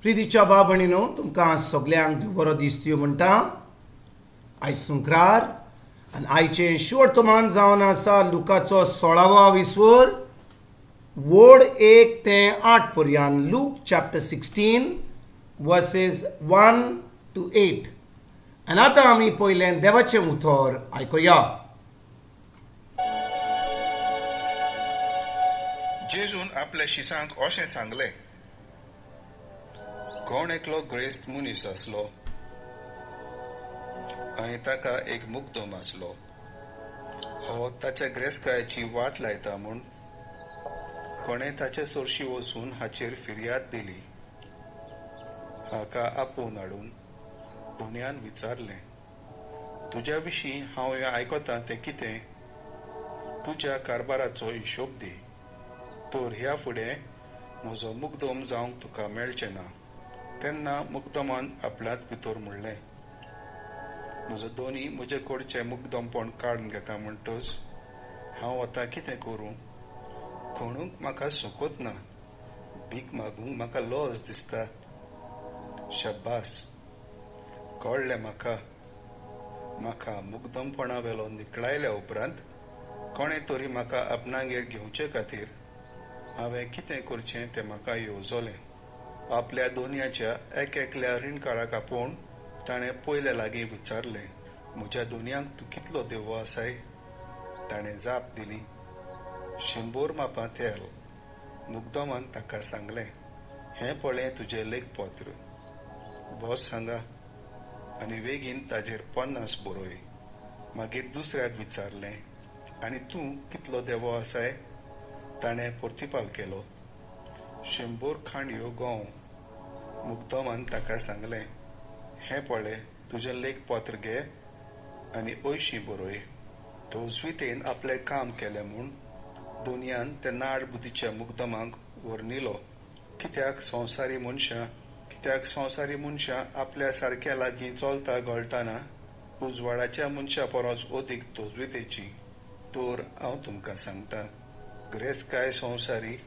प्रितीच्या भाव भयणीनो, तुमकां सगल्यांक बरो दीस दिवं म्हणटा। आयज सुंक्रार आनी आयचें शिवर्तमान जावन आसा लुकाचो 16वो विस्वर वोड 1 ते 8 पर्यंत। Look chapter 16 versus 1 to 8। आनी आतां आमी पयलें देवाचें उतर आयकुया। जेजून आपल्या शिसांक अशें सांगलें, कोण एकलो ग्रेस्त मनीस आसलो आनी ताका एक मुग्दम आसलो। हो ताच्या ग्रेस्तकायेची वाट लायता म्हूण कोणें ताचे सरशी वचून हाचेर फिर्याद दिली। हाका आपोवन हाडून धनयान विचारलें, तुज्या विशीं हांव हें आयकतां तें कितें? तुज्या कारभाराचो हिशोब दी, तर ह्या फुडें म्हजो मुग्दम जावंक तुका मेळचें ना। तेन्ना मुग्दमान आपल्याच भितर म्हणलें, म्हजो दोनी म्हजे कडचें मुग्दमपण काडून घेता म्हणटच हांव आतां कितें करूं? खणूंक म्हाका सोकत ना, भीक मागूंक म्हाका लज दिसता। शाब्बास, कळ्ळें म्हाका, म्हाका मुग्दमपणा वेलो निकळायल्या उपरांत कोणें तरी म्हाका आपणागेर घेवचे खातीर हांवें कितें करचें तें म्हाका येवजलें। आपल्या दोनयाच्या एक एकल्या रिणकाराक आपोवन ताणें पयल्या लागीं विचारलें, म्हज्या दोनयांक तूं कितलो देवो आसाय? ताणें जाप दिली, 100 मापां तेल। मुग्दमान ताका सांगलें, हें पळय तुजें लेखपत्र, बस हांगा आनी वेगीन ताजेर 50 बरय। मागीर दुसऱ्याक विचारलें, आनी तूं कितलो देवो आसाय? ताणें प्रतिपाल केलो, 100 खांडयो गंव। मुग्दमान ताका सांगलें, हें पळय तुजें लेखपत्र घे आनी 80 बरय। तोजवितेन आपलें काम केलें म्हूण दुनियान त्या नाड बुद्धीच्या मुग्दमाक वर्णिलो। कित्याक संवसारी मनशां आपल्या सारक्या लागीं चलता घोळटाना उजवाडाच्या मनशा परस अदीक तोजवितेची। तर हांव तुमकां सांगता, ग्रेस्तकाय संवसारी,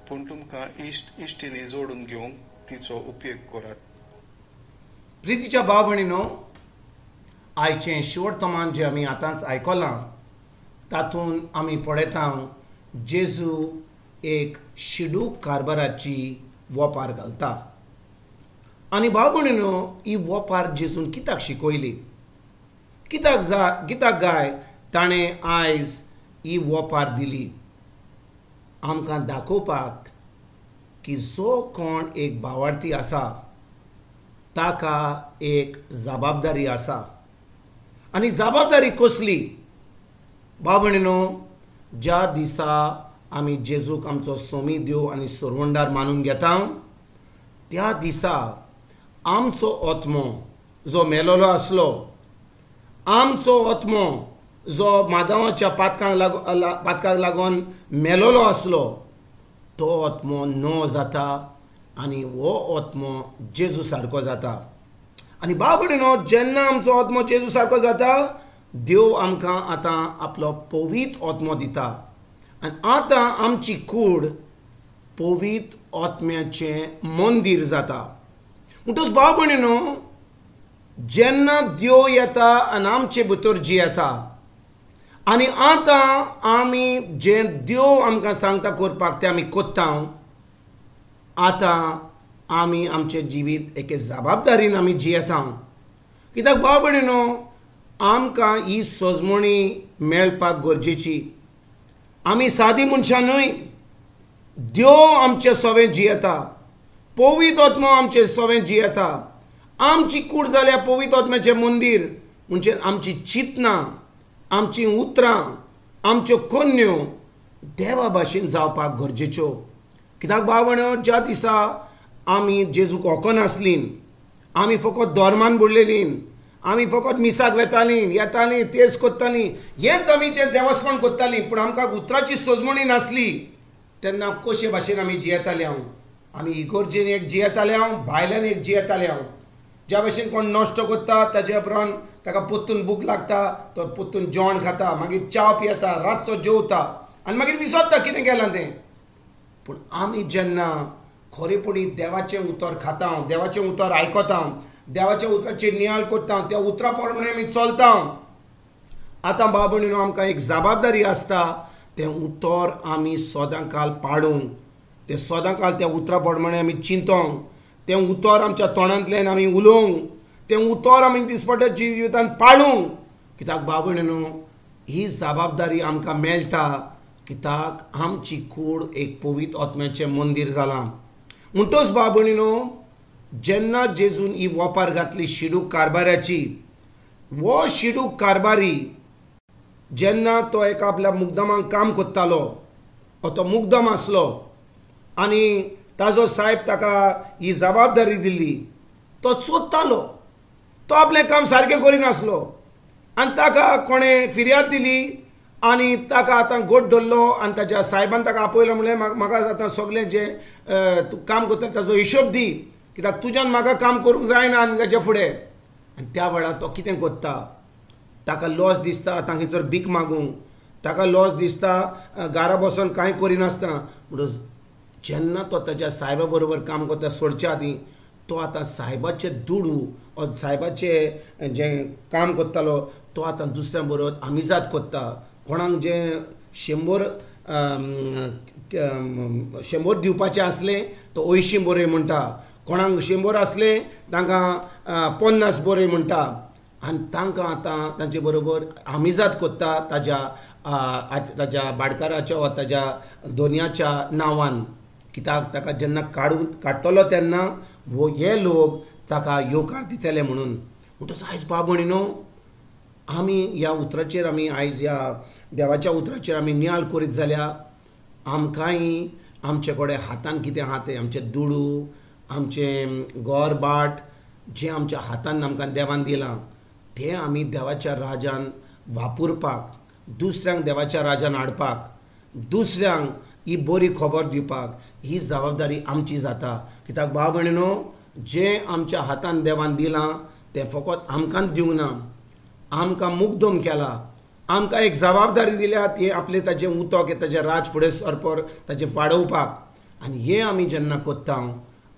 पूण तुमकां इश्ट इश्टिनी जोडून घेवंक तिचो उपयोग करात। प्रितीच्या भाव भयणीनो, आयचें शिवर्तमान जें आमी आतांच आयकलां तातूंत आमी पळयता जेजू एक शिडूक कारभाराची वोपार घालता। आनी भाव भयणीनो, ही वोपार जेजून कित्याक शिकयली? कित्याक गाय ताणें आयज ही वोपार दिली? आमकां दाखोवपाक की जो कोण एक भावार्थी आसा ताका एक जबाबदारी आसा। आनी जबाबदारी कसली? भाव भयणीनो, ज्या दिसा आमी जेजूक आमचो सोमी देव आनी सरवंडार मानून घेता त्या दिसा आमचो आत्मो जो मेलोलो आसलो, आमचो आत्मो जो माधवाच्या पातकांक लागून मेलोलो आसलो, तो आत्मो नो जाता आनी हो आत्मो जेजू सारको जाता। आनी भाव भयणीनो, जेन्ना आमचो आत्मो जेजू सारको जाता, देव आमकां आतां आपलो पवित्र आत्मो दिता आनी आतां आमची कूड पवित्र आत्म्याचें मंदीर जाता। म्हणटच भाव भयणीनो, जेन्ना देव येता आनी आमचे भितर जियेता आनी आतां आमी जें देव आमकां सांगता करपाक तें आमी कोत्ता, आतां आमी आमचें जिवीत एके जबाबदारीन आमी जियेता। कित्याक भाव भयणीनो, आमकां ही सजमणी मेळपाक गरजेची। आमी सादी मनशां न्हय, देव आमचे सवें जियेता, पवित्र आत्मो आमचे सवें जियेता। आमची कूड जाल्या पवित्र आत्म्याचें मंदीर, म्हणजे आमची चिंतनां, आमचीं उतरां, आमच्यो कोन्यो देवा भाशेन जावपाक गरजेच्यो। कित्याक भाव भयणीनो, ज्या दिसा आमी जेजूक वखनासलीं, आमी फकत धर्मान बुडलेलीं, आमी फकत मिसाक वेतालीं, येतालीं, तेर्स कोत्तालीं, हेंच आमी जें देवस्पण कोत्तालीं, पूण आमकां उतराची सजमणी नासली, तेन्ना कशे भाशेन आमी जियेताले? हांव आमी इगोर्जेन एक जियेताले, हांव भायल्यान एक जियेताले। हांव ज्या भाशेन कोण नश्ट कोत्ता ताजे उपरांत ताका पोत्तून भूक लागता, तो पोत्तून जेवण खाता, मागीर च्या पियेता, रातचो जेवता आनी मागीर विसरता कितें केलां तें। पूण आमी जेन्ना खरेपणी देवाचें उतर खाता, देवाचें उतर आयकता, देवाच्या उतराचेर नियाळ करता, त्या उतरा प्रमाणे आमी चलता। आतां भाव भयणीनो आमकां एक जबाबदारी आसता तें उतर आमी सदां काल पाडूंक, तें सदां काल त्या उतरा प्रमाणे आमी चिंतोंक, तें उतर आमच्या तोंडांतल्यान आमी उलोवंक, तें उतर आमी दिसपट्ट्या जिवितान पाळूंक। कित्याक भाव भयणीनो ही जबाबदारी आमकां मेळटा कित्याक आमची कूड एक पवित्र आत्म्याचें मंदीर जालां। म्हणटच भाव भयणीनो जेन्ना जेजून ही वोपार घातली शिडूक कारबाऱ्याची, वो शिडूक कारबारी जेन्ना तो एका आपल्या मुगदमाक काम करतालो, तो मुगदम आसलो आनी ताजो सायब ताका ही जबाबदारी दिल्ली, तो चोदतालो, तो आपलें काम सारकें करिनासलो आनी ताका कोणें फिर्याद दिली आनी ताका आतां गोट धरलो आनी ताच्या सायबान ताका आपयलो, म्हणलें म्हाका आतां सगळें जें तूं काम करता ताजो हिशोब दी, कित्याक तुज्यान म्हाका काम करूंक जायना आनी ताच्या फुडें। आनी त्या वेळार तो कितें करता, ताका लॉस दिसता आतां खंयसर भीक मागूंक, ताका लॉस दिसता घरा बसून कांय करिनासतना। म्हणटच जेन्ना तो ताच्या सायबा बरोबर काम करता सोडच्या आदीं तो आतां सायबाचे दुडू ओ सायबाचें जें काम करतालो तो आतां दुसऱ्या बरोबर आमिजाद करता। कोणाक जें 100 दिवपाचें आसलें तो 80 बरय म्हणटा, कोणाक 100 आसलें तांकां 50 बरय म्हणटा आनी तांकां आतां तांचे बरोबर आमिजाद करता ताज्या ताज्या भाटकाराच्या वा ताज्या दोनयाच्या नांवान। कित्याक ताका जेन्ना काडटलो तेन्ना वो हे लोक ताका येवकार दितले म्हणून। म्हणटच आयज भाव भयणीनो आमी ह्या उतराचेर आमी आयज ह्या देवाच्या उतराचेर आमी नियाळ करीत जाल्यार आमकांय आमचे कडेन हातान कितें आहा तें आमचे दुडू, आमचें घर बाट जें आमच्या हातान आमकां देवान दिलां तें आमी देवाच्या राजान वापरपाक, दुसऱ्यांक देवाच्या राजान हाडपाक, दुसऱ्यांक ही बरी खबर दिवपाक ही जबाबदारी आमची जाता। कित्याक भाव भयणीनो जें आमच्या हातान देवान दिलां तें फकत आमकांच दिवंक ना, आमकां मुग्दम केला, आमकां एक जबाबदारी दिल्या ती आपलें ताजें उतक ताजें राज फुडें सरपर ताजें वाडोवपाक। आनी हें आमी जेन्ना करता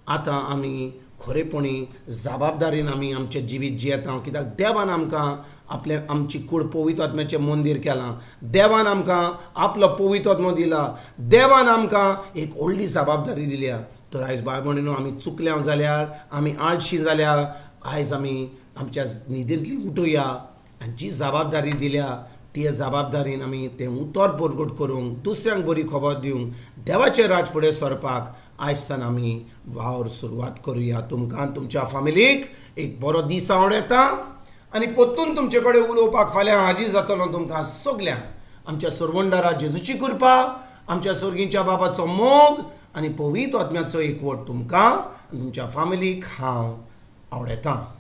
आतां आमी खरेपणी जबाबदारीन आमी आमचें जिवीत जियेता। कित्याक देवान आमकां आपलें आमची कूड पवित्र आत्म्याचें मंदीर केलां, देवान आमकां आपलो पवित्र आत्मो दिला, देवान आमकां एक व्हडली जबाबदारी दिल्या। तर आयज भाव भयणीनो आमी चुकल्या जाल्यार, आमी आळशी जाल्यार आयज आमी आमच्या न्हिदेंतली उठुया आनी जी जबाबदारी दिल्या ती जबाबदारीन आमी तें उतर परगट करूंक, दुसऱ्यांक बरी खबर दिवंक, देवाचें राज फुडें सरपाक आयजतान आमी वावर सुरवात करुया। तुमकां तुमच्या फामिलीक एक बरो दीस आवडटा आनी परतून तुमचे कडेन उलोवपाक फाल्यां हाजीर जातलो तुमकां सगल्यांक। आमच्या सरवंडारा जेजूची कृपा, आमच्या सर्गीच्या बाबाचो मोग आनी पवित्र आत्म्याचो एकवट तुमकां तुमच्या फामिलीक हांव आवडटा।